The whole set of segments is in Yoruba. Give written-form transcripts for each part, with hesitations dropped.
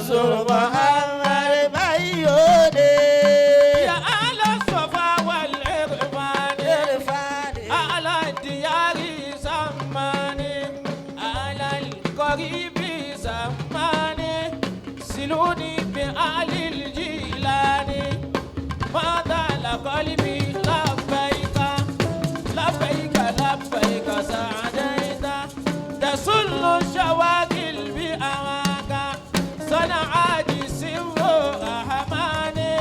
Rasul Muhammad Bayode. يا أهل الصفا والعرفان Irfani. أعلى الديار سماني أعلى القريب سماني سلوني بأهل الجيلاني ماذا لقلبي لبيك لبيك لبيك سعديت تسل الشواكل بأواك صنعاتي سر رحماني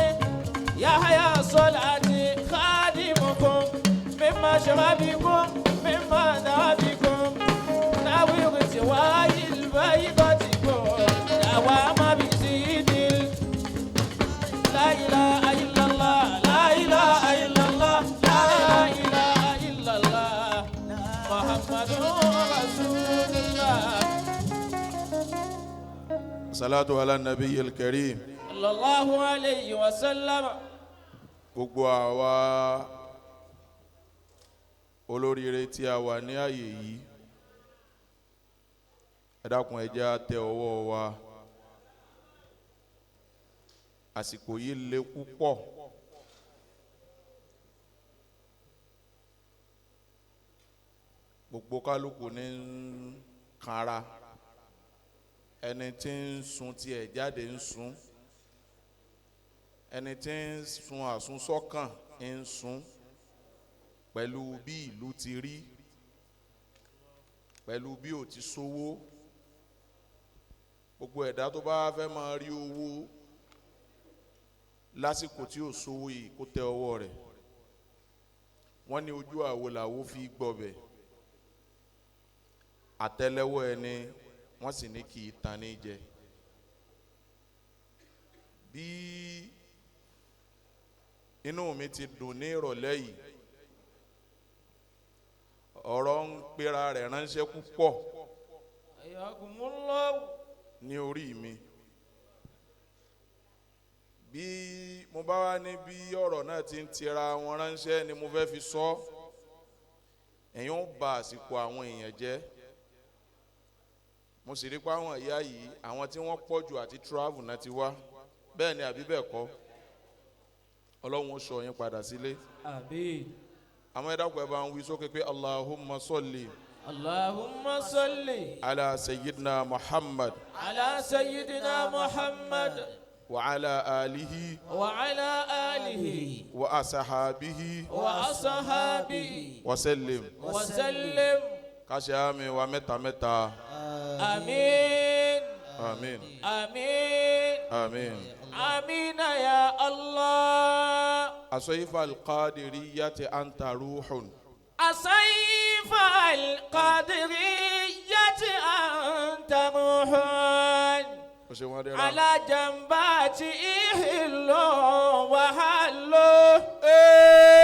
يحيى صلاتي خادمكم من مشربكم من مذهبكم ناوي ارتواء البيضتكم دوام بزيد لا إله إلا الله لا إله إلا الله لا إله إلا الله محمد رسول الله Salatu ala nabi el-karim. صلى الله عليه وسلم. Gbogbo àwa olóríire tí a wà ní àyè yìí, ẹ dákun, ẹ jẹ́ á tẹ ọwọ́ wa. Àsìkò yìí le púpọ̀. Gbogbo kálukú ní ń kanra, ẹni tí ń sun tiẹ̀ jáde ń sun, ẹni tí ń sun àsunsọ́kàn ń sun, pẹ̀lú bí ìlú ti rí, pẹ̀lú bí ò ti sówó. Gbogbo ẹ̀dá tó bá fẹ́ máa rí owó lásìkò tí ò sówó yìí, kó tẹ ọwọ́ rẹ̀. Wọ́n ní ojú àwo làwo fi gbọ́bẹ̀, àtẹ́lẹwọ́ ẹni wọ́n sì ní kì í tan ní jẹ. Bí inú mi ti dùn ní ìrọ̀lẹ́ yìí, ọ̀rọ̀ ń pera rẹ̀ ránṣẹ́ púpọ̀ حياكم الله. ní orí mi. Bí mo bá wá ní bí ọ̀rọ̀ náà ti ń tira wọn ránṣẹ́ ni mo fẹ́ fi sọ ọ́, ẹ̀yin ó ba àsìkò àwọn èèyàn jẹ́. Mo sì rí pé àwọn ìyá yìí, àwọn tí wọ́n pọ̀ jù àti travel náà ti wá. Bẹ́ẹ̀ ni àbí bẹ́ẹ̀ kọ́? Ọlọ́run ó sọ yín padà sílé. Àmín. Àwọn ẹ̀dá kò ẹ̀ bá ń wí sókè pé Allahumma salli اللهم صل ala sayyidina Muhammad على سيدنا محمد wa ala alihi وعلى آله wa asahabihi وأصحابه wa sallim. وسلم. Káṣí àmì wa mẹ́ta mẹ́ta. آمين. Àmín. آمين. Àmín. آمين يا الله. Asọ́yífà alqadiriyati anta ruhun. أسيف القادرية أنت روح. Ó ṣe wọ́n dẹ́ra. على جنباته حل وحل،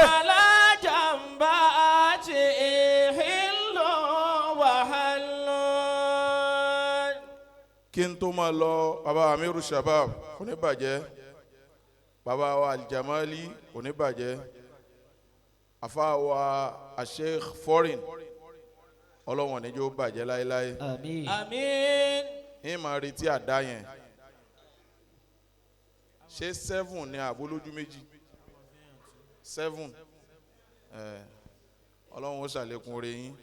على جنباته حل وحل. Kí n tó máa lọ, bàbá Amiru Shabab kò ní bàjẹ́, bàbá wa Aljamali kò ní bàjẹ́, afa wa Asheikh Foreign, ọlọ́wọ̀n níjó bàjẹ́ láéláé. Àmín. آمين. Yín máa retí àdá yẹn. Ṣé 7 ni àbólójú méjì? 7. Ẹ ọlọ́run ó ṣàlékún oore yín.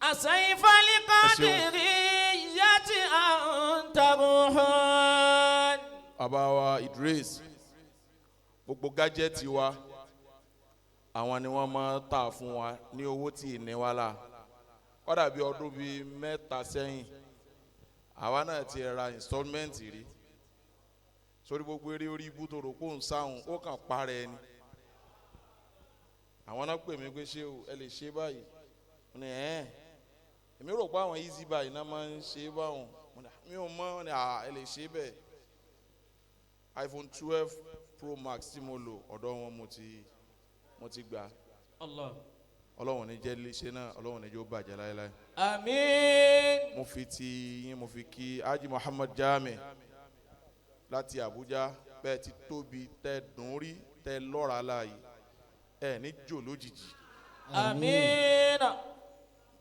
أسيف القادرية أنت روح. Bàbá wa Idris, gbogbo gadget wa, àwọn ni wọ́n máa tà fún wa ní owó tí ì ní wa la. Kọ́dà bí ọdún bíi 3 sẹ́yìn, àwa náà ti ra installment rí sórí gbogbo eré orí ibú tó rò kó ń sáhùn, ó kàn parẹ́ ni. Àwọn náà pè mí pé, ṣé o ẹ lè ṣe báyìí? Mo ní ẹ̀ èmi rò pé àwọn easy buy náà máa ń ṣe báwọn. Mo ní mi ò mọ̀. Ní à ẹ lè ṣe bẹ́ẹ̀. iPhone 12 Pro Max tí mo lò, ọ̀dọ̀ wọn mo ti gbà. Allah. Ọlọ́run ní jẹ́ léṣe náà, ọlọ́run ní jẹ́ ó bàjẹ́ láéláé. Àmín. Mo fi ti yín, mo fi kí Haji Muhammad Jami láti Abuja. Bẹ́ẹ̀ ti tóbi, tẹ́ dùn rí, tẹ́ lọ́ra láàyè, ẹ ní jò lójijì. Àmín.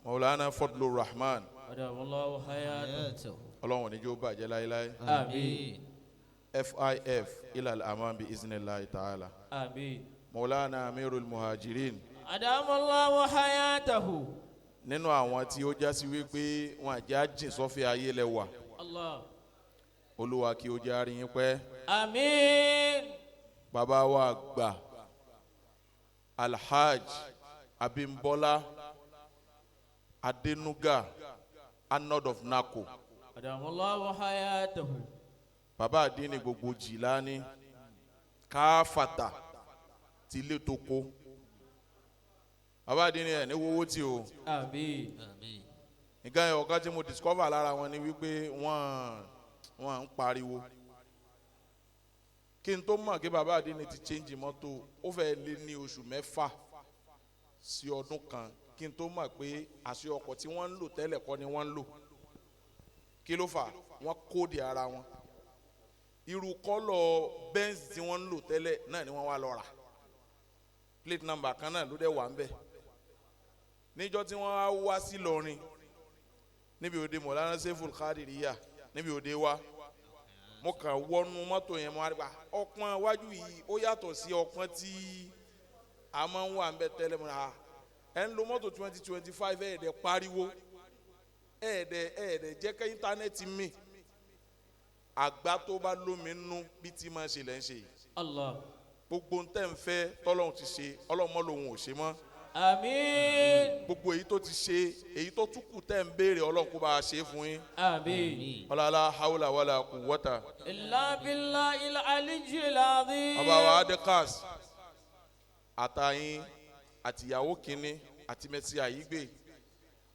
Maulana Fadlur Rahman. Adamallahu hayatahu. Ọlọ́run ní jẹ́ ó bàjẹ́ láéláé. Àmín. FIF ilal amam bi iznillahi ta'ala. Àmín. Maulana Amirul Muhajirin. Adamallahu hayatahu. Nínú àwọn tí ó já sí wípé wọn àjẹ́ àjìn sọ́fẹ́ ayé lẹ wà. Allah. Olúwa kí ó jẹ́ àárín yín pẹ́. Àmín. Bàbá wa àgbà Alhaj Abimbola Adenuga Anod of Nako. Adamallahu hayatahu. Bàbá àdínní gbogbo Jìlání káfàtà tilé tó kó. Bàbá àdínní ẹ̀ ní wọ́wọ́ tí o. Àmín. Nǹkan ẹ̀ ọ̀kan tí mo discover lára wọn ni wípé wọ́n ń pariwo. Kí n tó mọ̀ kí bàbá àdínní ti change mọ́tò, ó fẹ́ lé ní oṣù 6 sí ọdún kan kí n tó mọ̀ pé àṣẹ ọkọ̀ tí wọ́n ń lò tẹ́lẹ̀ kọ́ ni wọ́n ń lò. Kí ló fà? Wọ́n kóde ara wọn. Irú kọ́lọ̀ Benz tí wọ́n ń lò tẹ́lẹ̀ náà ni wọ́n wá lọ rà. Plate number kan náà ló dẹ̀ wà ń bẹ̀. Níjọ́ tí wọ́n á wá sí Ìlọrin níbi òde Mọ̀lánà Seiful Qadiriyya níbi òde wa, mo kàn wọnú mọ́tò yẹn, mo wá rí pa ọpọ́n iwájú yìí ó yàtọ̀ sí ọpọ́n tí a máa ń wà ń bẹ tẹ́lẹ̀. Mo rà ẹ̀ ń lo mọ́tò 2025, ẹ̀ẹ́dẹ̀ pariwo, ẹ̀ẹ́dẹ̀ jẹ́ kẹ́ íńtánẹ́ẹ̀tì mi. Àgbà tó bá lómi nú bí tí máa ṣe lẹ́ ń ṣe yìí. Allah. Gbogbo ń tẹ́ ń fẹ́ tọ́lọ́hún ti ṣe, ọlọ́mọ lòun ò ṣe mọ́. Àmín. Gbogbo èyí tó ti ṣe, èyí tó tún kù tẹ́ ń béèrè, Ọlọ́run kó bá a ṣe fún yín. Àmín. Ọlọ́lá haúlà wàlà kù wọ́tà. Illa billahil aliyyil azim. Bàbá wa Adekas àtàyìn àtìyàwó kínní àti mẹ́sì àyígbè,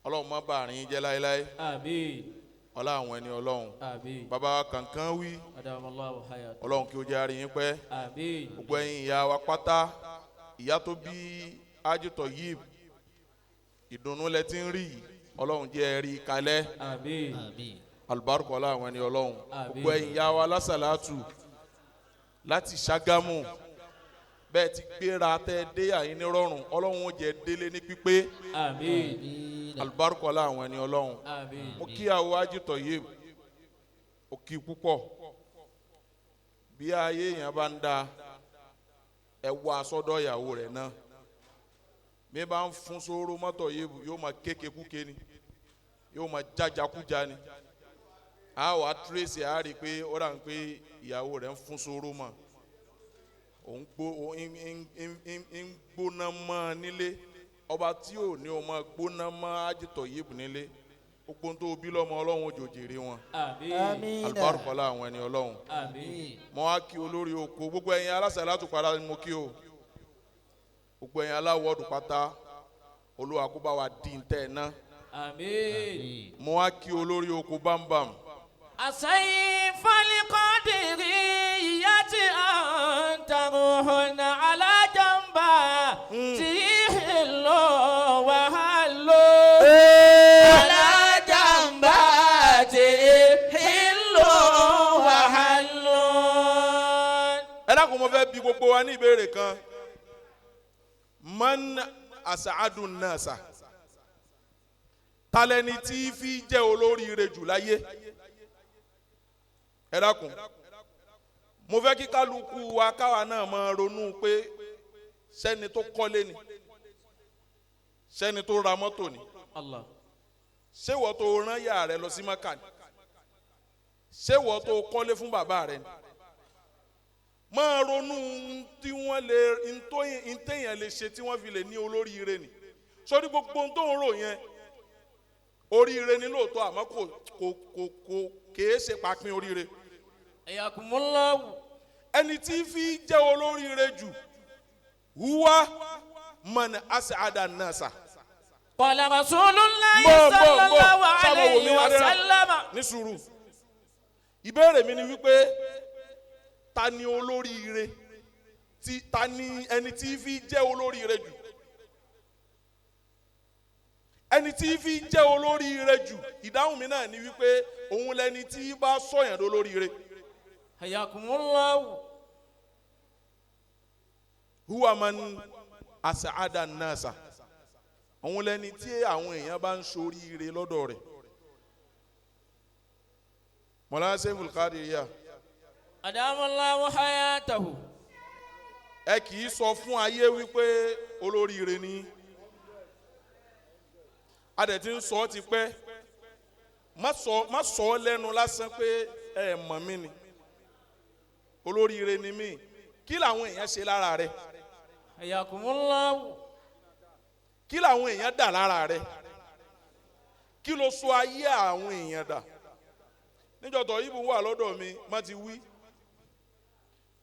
Ọlọ́run má bà àárín jẹ́ láéláé. Àmín. Ọlá àwọn ẹni Ọlọ́run. Àmín. Bàbá wa kankan wí. Adamallahu hayatahu. Ọlọ́run kí ó jẹ́ àárín yín pẹ́. Àmín. Gbogbo ẹ̀yin ìyá wa pátá, ìyá tó bí Ájútọ̀ yìí, ìdùnnú lẹ ti ń rí yìí, Ọlọ́run jẹ́ ẹ rí i kalẹ̀. Àmín. Alùbáríkà ọlá àwọn ẹni Ọlọ́run. Àmín. Gbogbo ẹ̀yin ìyá wa lásàlátù láti Ṣàgámù, bẹ́ẹ̀ ti gbéra tẹ́ dé àyín ní rọrùn, Ọlọ́run ó jẹ́ délé ní pípé. Àmín. Alùbáríkà ọlá àwọn ẹni Ọlọ́run. Àmín. Mo kí àwọn Ájútọ̀ yìí, ó kí púpọ̀. Bí ayé èèyàn bá ń da, ẹ wọ asọ́dọ̀ ìyàwó rẹ̀ náà. Mi bá ń fún sóró mọ́tò yìí, yóò máa kéke kúke ni, yóò máa jájakúja ni. A wà tírèsì, a rí i pé ó dà ń pé ìyàwó rẹ̀ ń fún sóró mọ́. Òun gbó ń gbóná mọ́ nílé. Ọba tí ò ní o máa gbóná mọ́ Ájútọ̀ yìí nílé. Gbogbo tó bí lọ́mọ, Ọlọ́run òjòjèrè wọn. Àmín. Alùbáríkà ọlá àwọn ẹni Ọlọ́run. Àmín. Mo wá kí olórí oko, gbogbo ẹ̀yin aláṣẹ látùpàdà ni mo kí o. Gbogbo ẹ̀yin aláwọ̀dù pátá, Olúwa kó bá wa di ntẹ́ ẹ̀ ná. Àmín. Mo wá kí olórí oko bámbàm. Asayfal qadiriyati anta ruhun ala jamba tihillo wa hallo. Ala jamba tihillo wa hallo. Ẹ dákun, mo fẹ́ bi gbogbo wa ní ìbéèrè kan. Man asa'adun nasa, talẹ́ni tí fi jẹ́ olóríire jù láyé? Ẹ dákun, mo fẹ́ kí kálukú wa káwa náà máa ronú pé sẹ́ni tó kọ́lé ni, sẹ́ni tó ra mọ́tò ni, Allah. ṣé wọ́n tó rán yà rẹ lọ sí Mẹ́kà ni, ṣé wọ́n tó kọ́lé fún bàbá rẹ ni? Máa ronú tí wọ́n lè ntẹ̀yàn lè ṣe tí wọ́n fi lè ní olóríire ni. Sórí gbogbo ohun tó ń rò yẹn, oríire ni lóòótọ́, àmọ́ kò kò kò kò kèé ṣe pàpín oríire. Ayakumullahu. Ẹni tí fi jẹ́ olóríire jù, huwa man as'ada nasa. Qala Rasulullahi Mbọ̀, mbọ̀, mbọ̀. sallallahu Sábà wò mí alayhi wa wá dẹ́rẹ́. sallam. Ní sùúrù, ìbéèrè mi ni wípé ta ni olóríire, tí ta ni ẹni tí fi jẹ́ olóríire jù? Ẹni tí fi jẹ́ olóríire jù, ìdáhùn mi náà ni wípé òun lẹni tí bá sọ̀yàn lólóríire. Ayakumullahu. Huwa man as'ada nasa, òun lẹni tí àwọn èèyàn bá ń soríire lọ́dọ̀ rẹ̀. Mọ̀lá Seiful Qadiriyya, أدام الله حياته. Ẹ kì í sọ fún ayé wípé olóríire ni. A dẹ̀ ti ń sọ ọ́ ti pẹ́. Má sọ ọ́ lẹ́nu lásán pé ẹ mọ̀ mí ni. Olóríire ni mí. Kí làwọn èèyàn ṣe lára rẹ? حياكم الله. Kí làwọn èèyàn dà lára rẹ? Kí ló sọ ayé àwọn èèyàn dà? Níjọ́ tó ibù wà lọ́dọ̀ mi, má ti wí.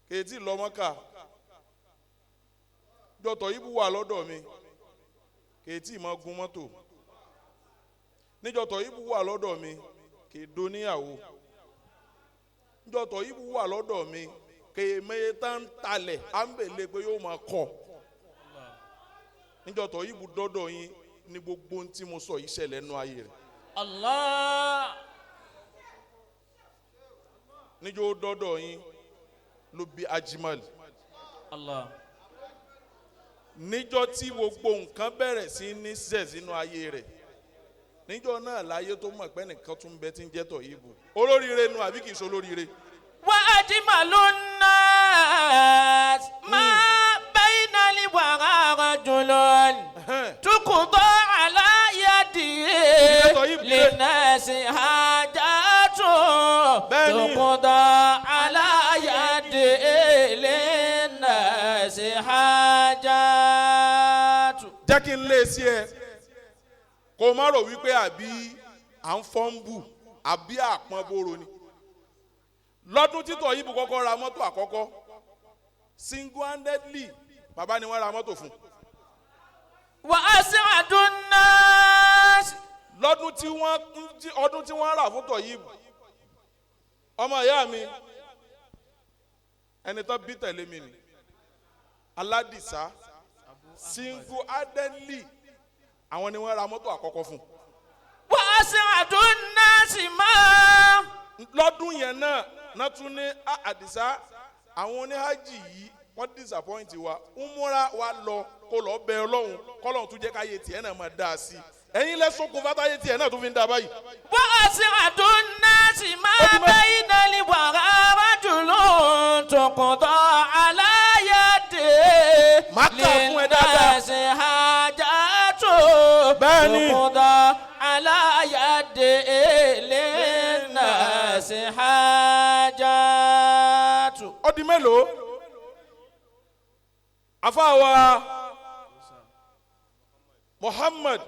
Kèétí lọ́mọ́kà. Níjọ́ tó ibù wà lọ́dọ̀ mi, kèétí máa gun mọ́tò. Níjọ́ tó ibù wà lọ́dọ̀ mi, kèédo níyàwó. Níjọ́ tó ibù wà lọ́dọ̀ mi, kèémeye tá ń talẹ̀, à ń bèlè pé yóò máa kọ̀. Níjọ́ tó ibù dọ́dọ̀ yín ní gbogbo ohun tí mo sọ yìí ṣẹlẹ̀ nínú ayé rẹ̀. Allah. Níjọ́ dọ́dọ̀ yín ló bí Ajimal. Allah. Níjọ́ tí gbogbo nǹkan bẹ̀rẹ̀ sí ní sẹ̀ sínú ayé rẹ̀, níjọ́ náà láyé tó mọ̀ pé nìkan tún bẹ tí ń jẹ́ Tọ̀yìbù. Olóríire nu àbí kìí ṣe olóríire? وأجمل الناس ما بين الورى رجل تقضى على يده للناس حاجاته. تقضى على يده للناس حاجاته. Jẹ́ kí n lé sí ẹ kó o má rò wípé àbí à ń fọ́nbù àbí àpọ́nbóró ni. Lọ́dún tí Tọ̀yìbù kọ́kọ́ ra mọ́tò àkọ́kọ́, single-handedly bàbá ni wọ́n ra mọ́tò fún. وأسعد الناس. Lọ́dún tí wọ́n ọdún tí wọ́n rà fún Tọ̀yìbù, ọmọ ìyá mi ẹni tó bí tẹ̀lé mi ni Aládìsá, single-handedly àwọn ni wọ́n ra mọ́tò àkọ́kọ́ fún. وأسعد الناس ما. Lọ́dún yẹn náà tún ní Àdìsá, àwọn oníhájì yìí wọ́n disappoint wa, ń múra wa lọ kó lọ bẹ Ọlọ́run kọ́lọ́run tún jẹ́ káyé tiẹ̀ náà máa dáa sí i. Ẹ̀yin lẹ́sọ̀kun fátáyé tiẹ̀ náà tún fi ń da báyìí. وأسعد الناس ما بين الورى رجل تقضى على يده Má kà fún ẹ dáadáa. للناس حاجاته. Bẹ́ẹ̀ni. تقضى على يده للناس حاجاته. Ó di mélòó? Àfáàwá Muhammad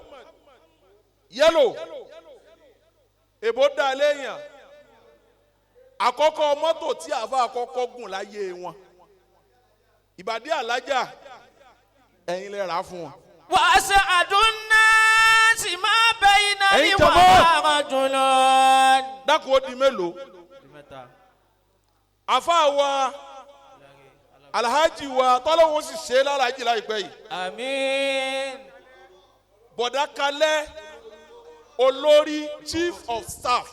Yellow èbó dá léèyàn. Àkọ́kọ́ mọ́tò tí àfa àkọ́kọ́ gùn láyé wọn, ìbàdí alájà, ẹ̀yin lè rà á fún wọn. وأسعد الناس ما بين Ẹ̀yin الورى jọmọ́. رجل. Dákun, ó di mélòó? Àfáàwá alhaji wa tọ́lọ́wọ́n sì ṣe é lálàájì láìpẹ́ yìí. آمين. Bọ̀dá Kalẹ́ olórí, chief of staff,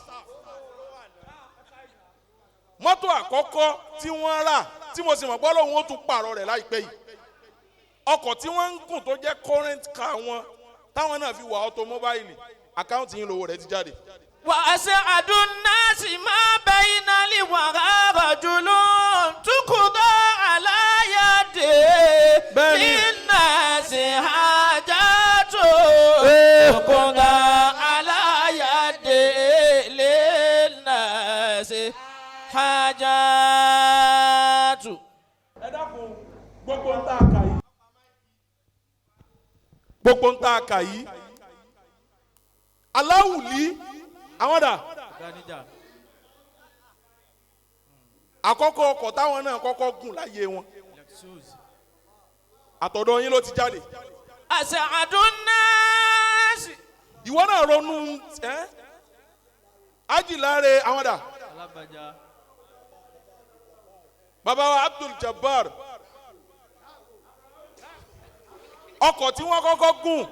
mọ́tò àkọ́kọ́ tí wọ́n rà tí mo sì mọ̀ gbọ́dọ̀ wọn ó tún pààrọ̀ rẹ̀ láìpẹ́ yìí, ọkọ̀ tí wọ́n ń gùn tó jẹ́ current car wọn táwọn náà fi wà automobile, account yín lówó rẹ̀ ti jáde. وأسعد الناس ما بين الورى رجل تقضى على يده Bẹ́ẹ̀ni. للناس حاجاته. تقضى على يده للناس حاجاته. Ẹ dákun, gbogbo ń tá a kà yìí, gbogbo ń tá a kà yìí, aláwùlí àwọn dà? Àkọ́kọ́ ọkọ̀ táwọn náà kọ́kọ́ gùn láyé wọn, àtọ̀dọ̀ yín ló ti jáde. أسعد الناس. Ìwọ náà ronú ẹ ajíláre àwọn dà? Bàbá wa Abdul Jabbar, ọkọ̀ tí wọ́n kọ́kọ́ gùn,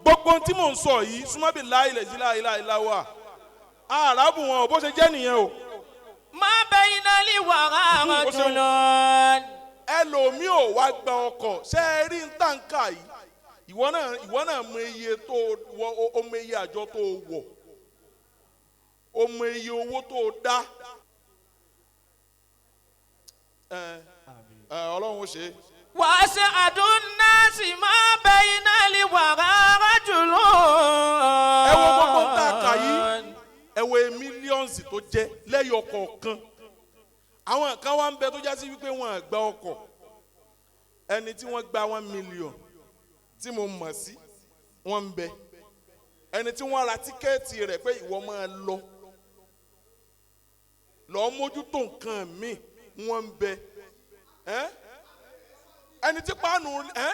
gbogbo ohun tí mò ń sọ yìí súnmọ́bì láìlẹ̀ sí láìláìláwà àràbù wọn ò bó ṣe jẹ́ nìyẹn o. ما بين الورى رجل. Ẹlòmíì ò wá gba ọkọ̀ ṣé ẹ rí ń tàǹkà yìí? Ìwọ náà mọ iye tó wọ, o mọ iye àjọ tó wọ̀, o mọ iye owó tó dá. Ẹ ẹ, Ọlọ́run ó ṣe é. وأسعد الناس ما بين الورى رجل. Ẹ wo gbogbo ń tà kà yìí, ẹ wo millions tó jẹ́ lẹ́yọ kọ̀ọ̀kan. Àwọn kan wá ń bẹ tó já sí wípé wọn à gba ọkọ̀. Ẹni tí wọ́n gba 1 million tí mo mọ̀ sí, wọ́n ń bẹ. Ẹni tí wọ́n ra ticket rẹ̀ pé ìwọ máa lọ lọ́ọ́ mójútó nǹkan míì, wọ́n ń bẹ. Ẹ́ ẹni tí páànù ẹ́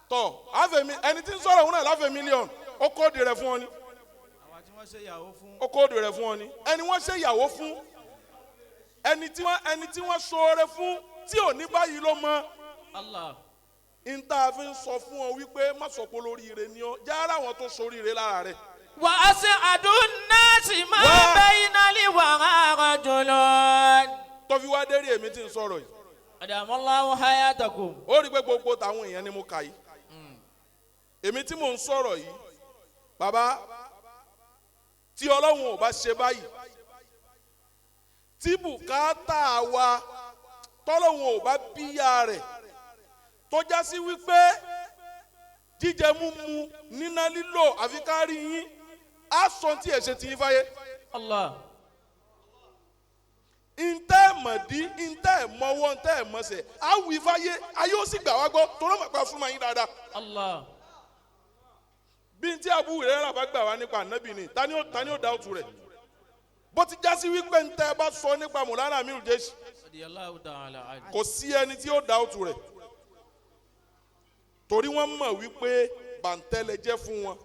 tọ̀ àfẹ̀mí, ẹni tí ń sọ̀rọ̀ òun náà láfẹ̀ mílíọ̀nù, ó code rẹ̀ fún ọ ni. Àwọn tí wọ́n ṣe ìyàwó fún. Ó code rẹ̀ fún ọ ni. Ẹni wọ́n ṣe ìyàwó fún, ẹni tí wọ́n ṣoore fún tí ò ní báyìí ló mọ. Allah. N tá a fi ń sọ fún ọ wípé má sọ pé olóríire ni ọ, jára àwọn tó ṣoríire lára rẹ̀. وأسعد الناس ما بين الورى رجل. Tó fi wá dérí èmi tí ń sọ̀rọ̀ yìí. أدام الله حياتكم. Ó rí i pé gbogbo tàwọn èèyàn ni mo kà yìí. Èmi tí mò ń sọ̀rọ̀ yìí, bàbá, tí Ọlọ́run ò bá ṣe báyìí, tí bùkátà wa tọ́lọ́run ò bá bíyà rẹ̀, tó já sí wípé jíjẹ múmu, níná lílò, àfi ká rí yín, á sọ tí ẹ̀ ṣe ti yín fáyé. Allah. Ntẹ́ mọ̀dí, ntẹ́ mọ̀wọ́, ntẹ́ mọ̀sẹ̀, á wí fáyé, ayé ó sì gbà wá gbọ́ tó ló mọ̀ pa súnmọ́ yín dáadáa. Allah. Bí n tí Abu Hurairah bá gbà wá nípa ànábì ni, tani ó dá òtún rẹ̀? Bó ti já sí wípé ntẹ́ bá sọ nípa Mùlánà Amiru Jésì, رضي الله تعالى عنه. kò sí ẹni tí ó dá òtún rẹ̀, torí wọ́n mọ̀ wípé bàǹtẹ́lẹ̀ jẹ́ fún wọn.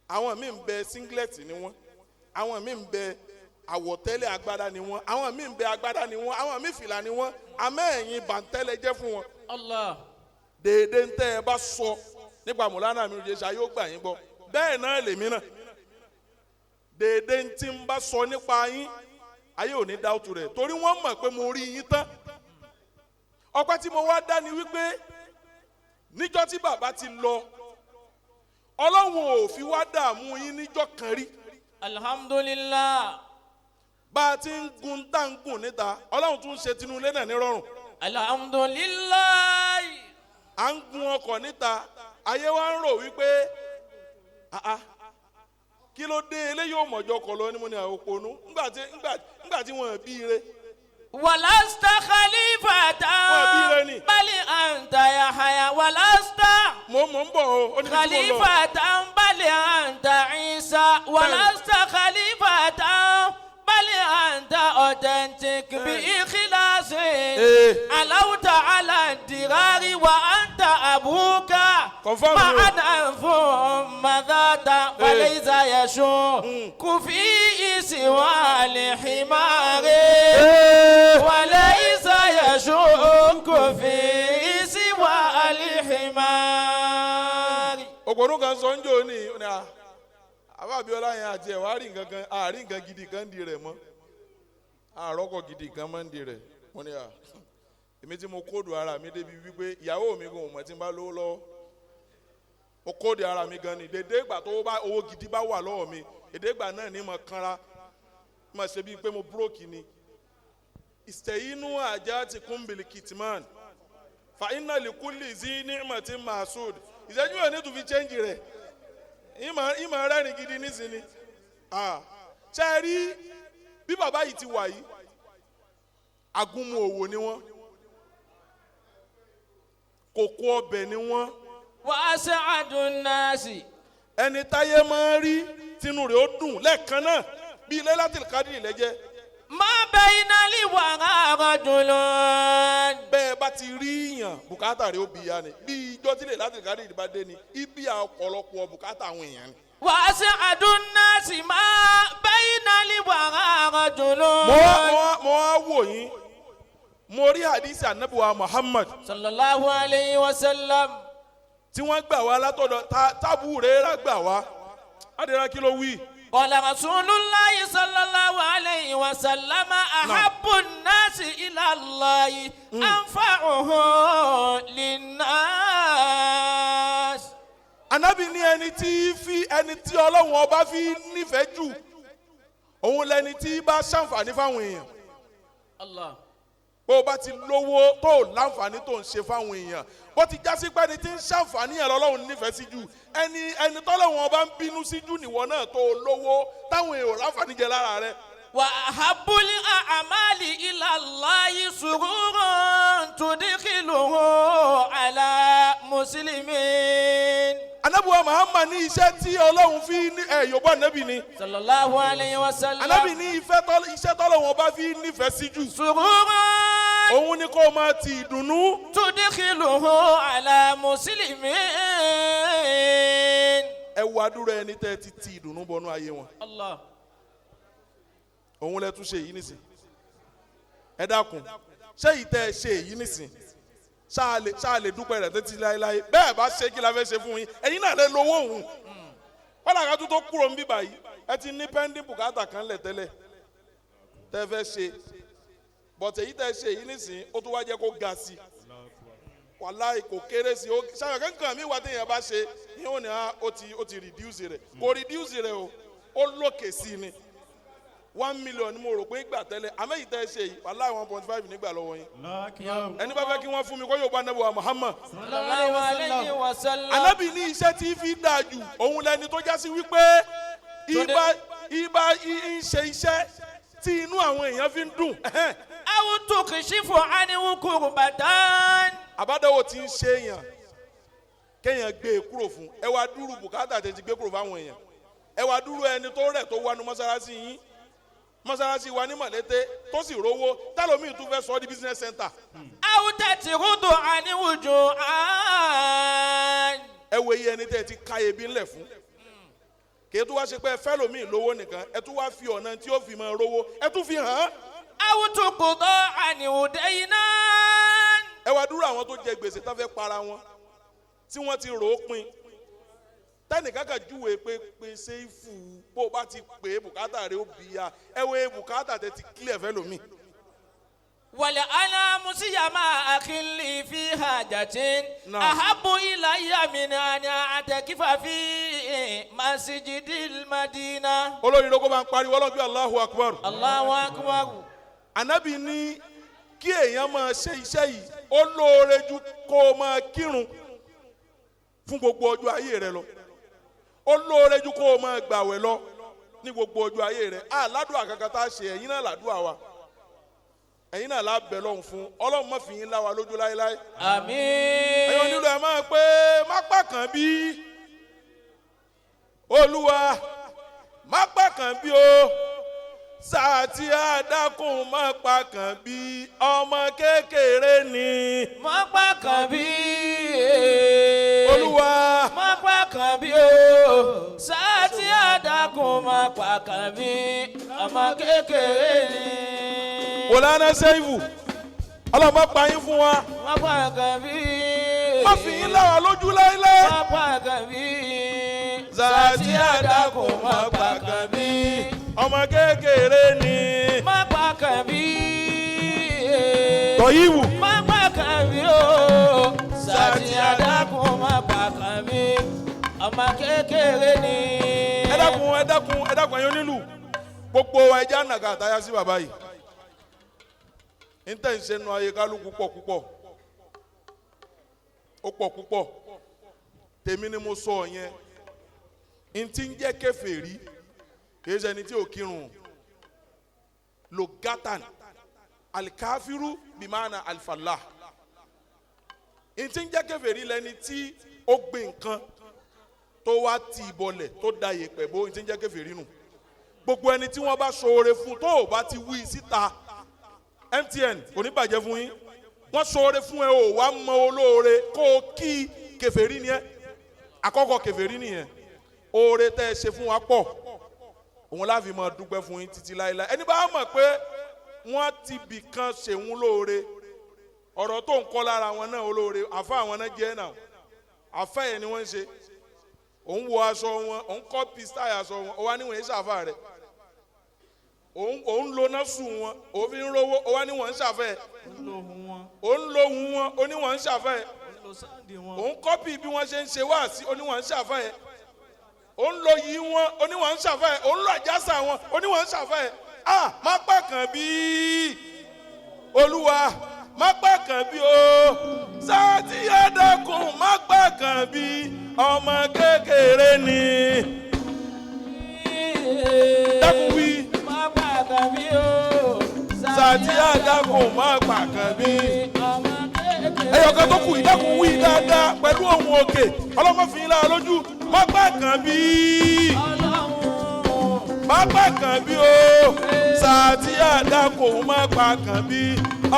Àwọn míì ń bẹ, singlet ni wọ́n. Àwọn míì ń bẹ, àwọ̀tẹ́lẹ̀ agbádá ni wọ́n. Àwọn míì ń bẹ, agbádá ni wọ́n. Àwọn míì, fìlà ni wọ́n. Àmọ́ ẹ̀yin, bàǹtẹ́lẹ̀ jẹ́ fún wọn. Allah. Déédéé ń tẹ́ ẹ bá sọ nípa Mùlánà Amiru Jésì, yóò gbà yín gbọ́. Bẹ́ẹ̀ náà lèmi náà, déédéé ń tí ń bá sọ nípa yín, ayé ò ní dáwùtù rẹ̀, torí wọ́n mọ̀ pé mo rí yín tán. Ọpẹ́ tí mo wá dá ni wípé níjọ́ tí bàbá ti lọ, Ọlọ́run ò fi wá dààmú yín níjọ́ kan rí. Alhamdulillah. Bá a ti ń gun tá ń gùn níta, Ọlọ́run tún ń ṣe tinúlé náà nírọ̀rùn. Alhamdulillah. À ń gun ọkọ̀ níta, ayé wa ń rò wípé, "Ah ah, kí ló dé? Eléyìí ò mọ̀jọ kọ̀ lọ ní." Mo ní àwọn òpònú ńgbà tí wọ́n bí ire. ولست خليفة Wọ́n bí ire ni. بل أنت يحيى ولست Mo ń bọ̀ o, ó ní bí tí mo lọ. خليفة بل أنت عيسى ولست خليفة بل أنت authentic بإخلاص. إيه. علوت على الدرار وأنت أبوك Confirm ni o. معنا ثم ذات وليس يشك فيه سوى الحمار وليس يشك فيه سوى الحمار. Òpònú kan sọ ń jò ní ní à àbá Abíọ́lá yẹn àti ẹ̀ wá rí nǹkan kan, àrí nǹkan gidi kan di rẹ̀ mọ́, àrọ́kọ̀ gidi kan mọ́ ń di rẹ̀. Mo ní à èmi tí mo code ara mi débi wípé ìyàwó mi kò mọ̀ tí n bá lówó lọ́wọ́, mo code ara mi gan ni. Dédé ìgbà tó bá owó gidi bá wà lọ́wọ́ mi, dédé ìgbà náà ní mo kanra, mo ṣe bíi pé mo broke ni. Ìsẹ̀yínú àjà ti kún bìlìkìtìmán fa iná lìkúlì sí ní ìmọ̀tí masud. Ìṣẹ́jú yóò ní tún fi change rẹ̀. Ìmọ̀ rẹ́rìn gidi nísìnyí. Ṣe é rí bí bàbá yìí ti wà yìí, agúnmu òwò ni wọ́n, kòkó ọbẹ̀ ni wọ́n. وأسعد الناس. Ẹni táyé máa ń rí tinú rẹ̀ ó dùn lẹ́ẹ̀kan náà bí ilé láti kádìrì lẹ́jẹ́. ما بين الورى رجل. Bẹ́ẹ̀ bá ti rí yàn, bùkátà rẹ̀ ó bí ya ni. Bí ijọ́ tí lè láti kádìrì bá dé ni ibi ọ̀pọ̀lọpọ̀ bùkátà àwọn èèyàn ni. وأسعد الناس ما بين الورى رجل. Mo wá wò yín, mo rí hadisi anabiwa Muhammad صلى الله عليه وسلم. tí wọ́n gbà wá látọ̀dọ̀ tábù rẹ̀ gbà wá adìrẹ. Kí ló wí? قال رسول الله صلى الله عليه وسلم: أحب الناس إلى الله أنفعهم للناس. Anabi ní ẹni tí fi ẹni tí Ọlọ́run Ọba fi nífẹ̀ẹ́ jù, òun lẹni tí bá ṣàǹfààní fáwọn èèyàn. الله. Bó o bá ti lówó tó o láǹfààní tó ń ṣe fáwọn èèyàn, bó ti jásí pé ẹni tí ń ṣàǹfààní yẹn lọ́lọ́run nífẹ̀ẹ́ sí jù, ẹni tọ́lọ́run ọba ń bínú sí jù nìwọ náà tó o lówó táwọn èèyàn láǹfààní jẹ lára rẹ. وأحب الأعمال إلى الله سرور تدخله على مسلمين. Anabiwa Muhammad ní iṣẹ́ tí Ọlọ́run fi ní ẹ Yorùbá anabi ni. صلى الله عليه وسلم. Anabi ní iṣẹ́ tọ́lọ́run ọba fi nífẹ̀ẹ́ sí jù, سرور òun ni kó o máa ti ìdùnnú تدخله على مسلمين. Ẹ wo adúrò ẹni tẹ́ ẹ ti ti ìdùnnú bọnú ayé wọn. الله. Òun lẹ tún ṣe èyí nísìn. Ẹ dákun, ṣé èyí tẹ́ ẹ ṣe èyí nísìn, ṣáà lè dúpẹ́ rẹ̀ títí láéláé? Bẹ́ẹ̀ bá ṣe, kí la fẹ́ ṣe fún yín? Ẹ̀yin náà lè lówó òun wọ́n làkà tó kúrò ń bí báyìí. Ẹ ti ní pending bùkátà kan lẹ̀ tẹ́lẹ̀ tẹ́ fẹ́ ṣe, but èyí tẹ́ ṣe èyí nísìn, ó tún wá jẹ́ kó ga sí i. Wàláì, kò kéré sí i. Ó ṣàyọ̀ kankan mi wà téèyàn bá ṣe ní òní, á ó ti reduce rẹ̀. Kò reduce rẹ̀ o, ó lókè sí i ni. 1 million ni mo rò pé gbà tẹ́lẹ̀, àmọ́ èyí tẹ́ ṣe yìí, wàláì, 1.5 nígbà lọ́wọ́ yín. Ẹni bá fẹ́ kí wọ́n fún mi, kó yóò bá Anabi wa Muhammad. صلى الله عليه وسلم. Anabi ní iṣẹ́ tí fi dáa jù, òun lẹni tó jásí wípé ibà ń ṣe iṣẹ́ tí inú àwọn èèyàn fi ń dùn. أو تكشف عنه كربة. Àbádọ́wò tí ń ṣe èèyàn, kéèyàn gbé e kúrò fún. Ẹ wá dúró bùkátà tẹ̀ ti gbé kúrò fáwọn èèyàn. Ẹ wá dúró ẹni tó rẹ̀ tó wánu mọ́sálásí yín, mọ́sálásí wa ní Mọ̀lété, tó sì rówó tálómì tún fẹ́ sọ ọ́ di business center. أو تطرد عنه جوعا. Ẹ wo iye ẹni tẹ́ ẹ ti ká ebi ńlẹ̀ fún. Kì í tún wá ṣe pé ẹ fẹ́ lòmíì lówó nìkan, ẹ tún wá fi ọ̀nà tí ó fi máa rówó, ẹ tún fi hàn án. أو تقضى عنه دينا. Ẹ wá dúró àwọn tó jẹ gbèsè tó fẹ́ para wọn, tí wọ́n ti rò ó pin, tẹnìkan kan júwe pé pèsè ìfù, bó o bá ti pè é, bùkátà rẹ ó bì í ya. Ẹ wo bùkátà tẹ ti clear fẹ́ lòmíì. ولأنا سيما أخ لي في حاجة نعم. أحب إلي من أن أعتكف في مسجد المدينة. Olórí ló kó bá ń pariwo ọlọ́gbé Allahu Akbar. الله أكبر. Ànábì ní kí èèyàn máa ṣe iṣẹ́ yìí, ó lóore ju kó o máa kírun fún gbogbo ọjọ́ ayé rẹ lọ. Ó lóore ju kó o máa gbàwẹ̀ lọ ní gbogbo ọjọ́ ayé rẹ. Àládùn àkàkà tá a ṣe, ẹ̀yin náà làdúrà wa, ẹ̀yin náà lábẹ́ lọ́hùn fún. Ọlọ́run má fi yín lá wa lójú láéláé. آمين. Ẹ̀yin onílù, ẹ̀ máa pé má pàkàn bí Olúwa, má pàkàn bí o, sàtì àdàkùn, má pàkàn bí, ọmọ kékeré ni. Má pàkàn bí. Olúwa. Má pàkàn bí o, sáàtì àdàkùn, má pàkàn bí, ọmọ kékeré ni. Wòlánà sẹ́yìnfù, Ọlọ́run má pa yín fún wa. Má pàkàn bí. Má fi yín lá wa lójú láéláé. Má pàkàn bí. Sàtì àdàkùn, má pàkàn bí, ọmọ kékeré ni. Má pàkàn bí. Tọ́yìwù. Má pàkàn bí o, sáàtì àdàkùn, má pàkàn bí, ọmọ kékeré ni. Ẹ dákun, ẹ dákun, ẹ dákun. Ẹ̀yin onílù, gbogbo wa, ẹja nàgà àtàyà sí bàbá yìí. Níta ìṣe nu ayé kálukú pọ̀ púpọ̀, ó pọ̀ púpọ̀. Tèmi ni mo sọ yẹn. Ntí ń jẹ́ kèfèrí, kìí ṣe ẹni tí ò kírun. Logatan alikafiru bimana alifala. Ntí ń jẹ́ kèfèrí lẹni tí ó gbé nǹkan tó wá ti ìbọlẹ̀, tó da yèpẹ̀ bó. Ntí ń jẹ́ kèfèrí nù. Gbogbo ẹni tí wọ́n bá ṣoore fún, tó o bá ti wí síta, MTN kò ní bàjẹ́ fún yín. Wọ́n ṣoore fún ẹ, o wá mọ olóore kó o kí, kèfèrí ni ẹ. Àkọ́kọ́ kèfèrí nìyẹn. Oore tẹ́ ẹ ṣe fún wa pọ̀, òun láfi máa dúpẹ́ fún yín títí láéláé. Ẹni bá mọ̀ pé wọ́n ti bì kan ṣèwún lóore, ọ̀rọ̀ tó ń kọ́ lára wọn náà, olóore àfa àwọn náà jẹ́ náà, àfa yẹn ni wọ́n ń ṣe. Òun wọ aṣọ wọn, òun copy style aṣọ wọn, ó wá níwọ̀n yẹn ṣàfà rẹ̀. Òun lo náà sùn wọn, òun fi ń rówó, ó wá níwọ̀n ń ṣàfẹ́. Òun lo ohun wọn, oníwọ̀n ń ṣàfẹ́. Òun copy bí wọ́n ṣe ń ṣe wáàsí, oníwọ̀n ń ṣàfẹ́. Òun lo yìí wọn, oníwọ̀n ń ṣàfẹ́. Òun lo àjàsà wọn, oníwọ̀n ń ṣàfẹ́. A má pàkàn bí Olúwa má gbà kan bí o. Sátì Adákùn má gbà kan bí ọmọ kékeré ni. Dákun wí. Má gbà kan bí o. Sátì Adákùn má gbà kan bí. Ọmọ kékeré. Ẹyọ kan tó kù ìdákun wí dáadáa pẹ̀lú ohùn òkè ọlọ́mọ fi ń lára lójú má gbà kan bí. Ọlọ́run. Má gbà kan bí o. Sátì Adákùn má gbà kan bí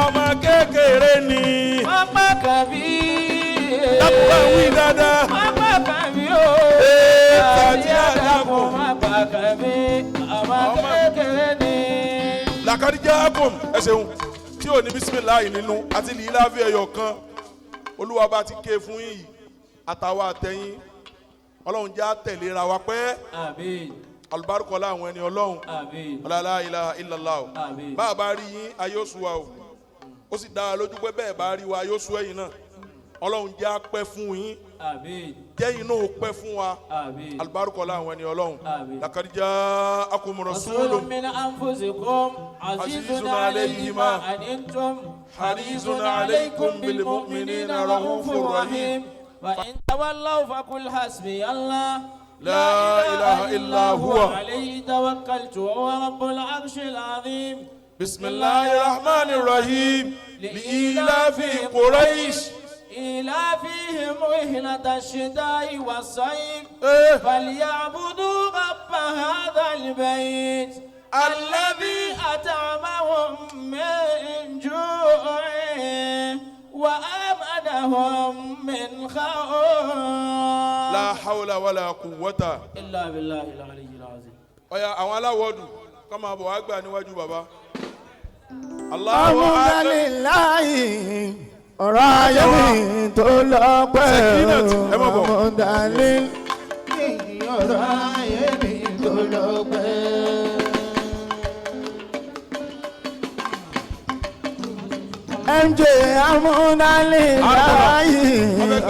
ọmọ kékeré ni. Má gbà kan bí. Dákun bá wí dáadáa. Má gbà kan bí o. Ee, Sátì Sátì Adákùn Adákùn. má gbà kan bí ọmọ kékeré ni. Làkàdíjà akum ẹ ṣeun tí ò ní bisimilayi nínú àti lìláfi ẹyọ kan Olúwa bá ti ké fún yìí àtàwọn àtẹ̀yìn Ọlọ́run jẹ́ àtẹ̀léra wa pẹ́. Àmín. Alùbáríkọlá àwọn ẹni Ọlọ́run. Àmín. Ọlọ́lá ilà ìlàlá o. Àmín. Bá a bá rí yín ayé oṣù wa o, ó sì dá a lójú pé bẹ́ẹ̀ bá rí wa ayé oṣù ẹ̀yìn náà. Ọlọ́run jẹ́ àpẹ́ fún yín. Àmín. Jẹ́yìn náà ó pẹ́ fún wa. Àmín. Alùbáríkọlá àwọn ẹni Ọlọ́run. Àmín. Làkàdíjà akum رسول rasulun من أنفسكم عزيز عزيز عليه عليه ما ما عنتم حريص حريص عليكم عليكم بالمؤمنين بالمؤمنين رؤوف رؤوف رحيم. رحيم وإن تولوا فقل حسبي الله لا إله إلا هو. عليه توكلت وهو رب العرش العظيم. بسم الله الرحمن الرحيم لإيلاف قريش إيلافهم رحلة الشتاء والصيف إيه؟ فليعبدوا رب هذا البيت الذي أطعمهم من جوع وآمنهم من خوف. لا حول ولا قوة إلا بالله العلي العظيم. Ọ̀yà àwọn aláwọ̀dù kọ́ máa bọ̀ wá gbà níwájú bàbá. Allahu akbar. Amúdálíláì ọ̀rọ̀ ayé mi tó lọ́pẹ́. Sekinat, ẹ má bọ̀. Amúdálíláì ọ̀rọ̀ ayé mi tó lọ́pẹ́. MJ amúdálíláì. Ọbẹ̀ gbà.